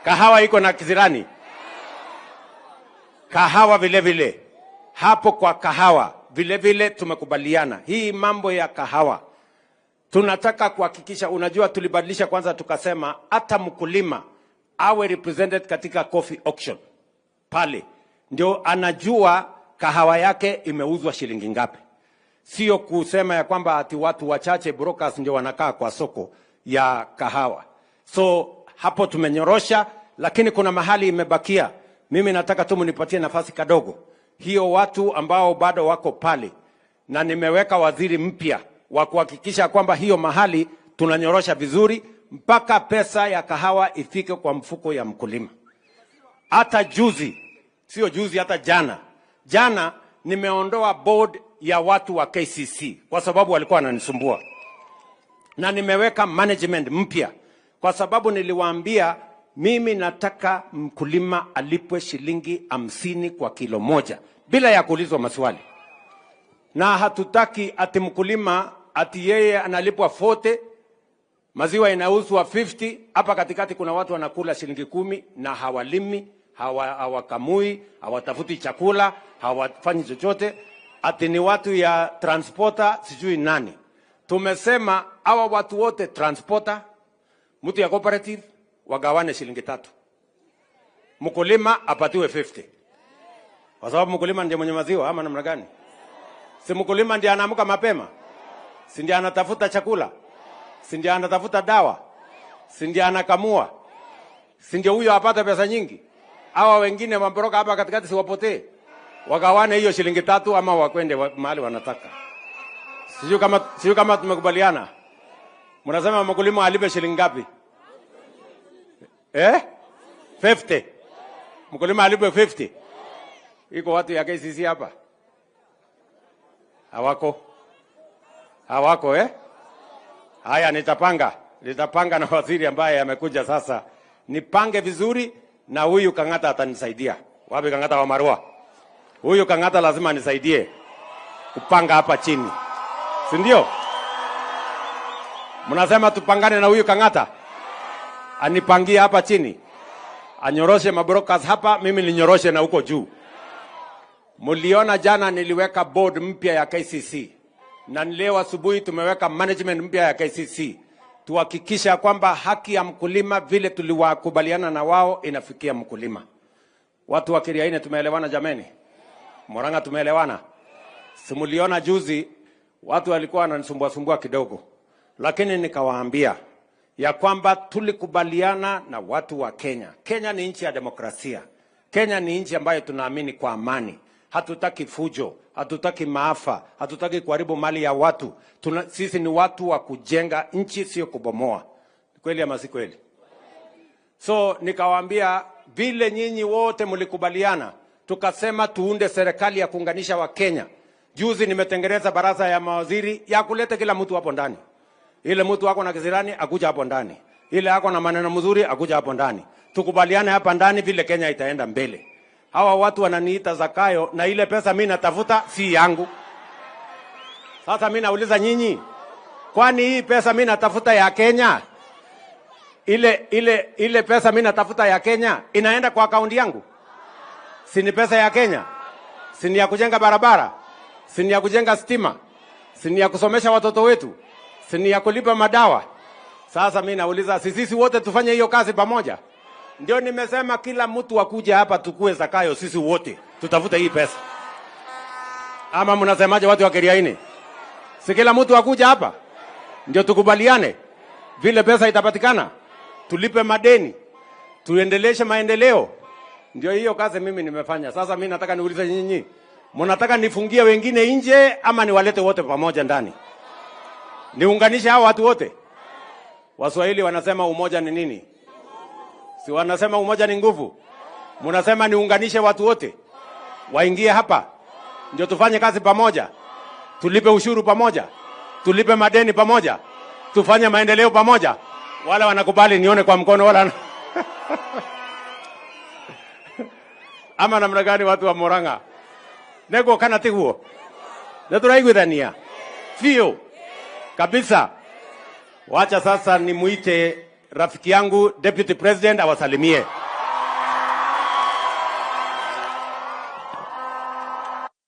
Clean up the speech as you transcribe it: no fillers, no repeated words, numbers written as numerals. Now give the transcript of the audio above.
Kahawa iko na kisirani, kahawa vile vile. Hapo kwa kahawa vile vile tumekubaliana hii mambo ya kahawa tunataka kuhakikisha, unajua tulibadilisha kwanza, tukasema hata mkulima awe represented katika coffee auction pale, ndio anajua kahawa yake imeuzwa shilingi ngapi, sio kusema ya kwamba ati watu wachache brokers ndio wanakaa kwa soko ya kahawa. So hapo tumenyorosha, lakini kuna mahali imebakia. Mimi nataka tu mnipatie nafasi kadogo, hiyo watu ambao bado wako pale, na nimeweka waziri mpya wa kuhakikisha kwamba hiyo mahali tunanyorosha vizuri mpaka pesa ya kahawa ifike kwa mfuko ya mkulima. Hata juzi, sio juzi, hata jana, jana nimeondoa board ya watu wa KCC kwa sababu walikuwa wananisumbua, na nimeweka management mpya kwa sababu niliwaambia mimi nataka mkulima alipwe shilingi 50 kwa kilo moja bila ya kuulizwa maswali, na hatutaki ati mkulima ati yeye analipwa 40, maziwa inauzwa 50. Hapa katikati kuna watu wanakula shilingi 10 na hawalimi, hawakamui, hawatafuti chakula, hawafanyi chochote, ati ni watu ya transporter sijui nani. Tumesema hawa watu wote transporter, mtu ya cooperative wagawane shilingi 3, mkulima apatiwe 50, kwa sababu mkulima ndiye mwenye maziwa ama namna gani? Si mkulima ndiye anaamka mapema, si ndiye anatafuta chakula, si ndiye anatafuta dawa, si ndiye anakamua, si ndio huyo apate pesa nyingi? Hawa wengine mabroka hapa katikati si wapotee, wagawane hiyo shilingi 3 ama wakwende mahali wanataka. Sijui kama tumekubaliana. Mnasema mkulima alipe shilingi ngapi? 50. Mkulima alipe 50. Iko watu ya KCC hapa? Hawako. Hawako eh? Haya, nitapanga. Nitapanga na waziri ambaye amekuja sasa. Nipange vizuri na huyu Kang'ata atanisaidia. Wapi Kang'ata wa Marua? Huyu Kang'ata lazima anisaidie kupanga hapa chini. Si ndio? Mnasema tupangane na huyu Kang'ata? Anipangie hapa chini. Anyoroshe mabrokers hapa, mimi ninyoroshe na huko juu. Mliona jana niliweka board mpya ya KCC. Na leo asubuhi tumeweka management mpya ya KCC. Tuhakikisha kwamba haki ya mkulima vile tuliwakubaliana na wao inafikia mkulima. Watu wa Kiriaini tumeelewana jameni? Murang'a tumeelewana? Simuliona juzi watu walikuwa wananisumbua sumbua kidogo, lakini nikawaambia ya kwamba tulikubaliana na watu wa Kenya. Kenya ni nchi ya demokrasia. Kenya ni nchi ambayo tunaamini kwa amani. Hatutaki fujo, hatutaki maafa, hatutaki kuharibu mali ya watu. Sisi ni watu wa kujenga nchi, sio kubomoa. Kweli ama si kweli? So nikawaambia vile nyinyi wote mlikubaliana, tukasema tuunde serikali ya kuunganisha wa Kenya. Juzi nimetengeneza baraza ya mawaziri ya kuleta kila mtu hapo ndani. Ile mtu wako na kisirani akuja hapo ndani. Ile ako na maneno mzuri akuja hapo ndani. Tukubaliane hapa ndani vile Kenya itaenda mbele. Hawa watu wananiita Zakayo na ile pesa mimi natafuta si yangu. Sasa mimi nauliza nyinyi, kwani hii pesa mimi natafuta ya Kenya? Ile pesa mimi natafuta ya Kenya inaenda kwa akaunti yangu? Si ni pesa ya Kenya? Si ni ya kujenga barabara? Si ni ya kujenga stima? Si ni ya kusomesha watoto wetu? Si ni ya kulipa madawa? Sasa mimi nauliza, si sisi wote tufanye hiyo kazi pamoja? Ndio nimesema kila mtu akuja hapa tukue Zakayo, sisi wote tutafute hii pesa. Ama mnasemaje watu wa Kiriaini? Si kila mtu akuja hapa ndio tukubaliane vile pesa itapatikana, tulipe madeni, tuendeleshe maendeleo. Ndio hiyo kazi mimi nimefanya. Sasa mimi nataka niulize nyinyi, mnataka nifungie wengine nje ama niwalete wote pamoja ndani? Niunganishe hao watu wote? Waswahili wanasema umoja ni nini? Si wanasema umoja ni nguvu? Mnasema niunganishe watu wote waingie hapa ndio tufanye kazi pamoja, tulipe ushuru pamoja, tulipe madeni pamoja, tufanye maendeleo pamoja. Wala wanakubali nione kwa mkono, wala ama namna gani watu wa Murang'a? Nego kana tiguo? Ndio fio kabisa. Wacha sasa nimuite rafiki yangu Deputy President awasalimie.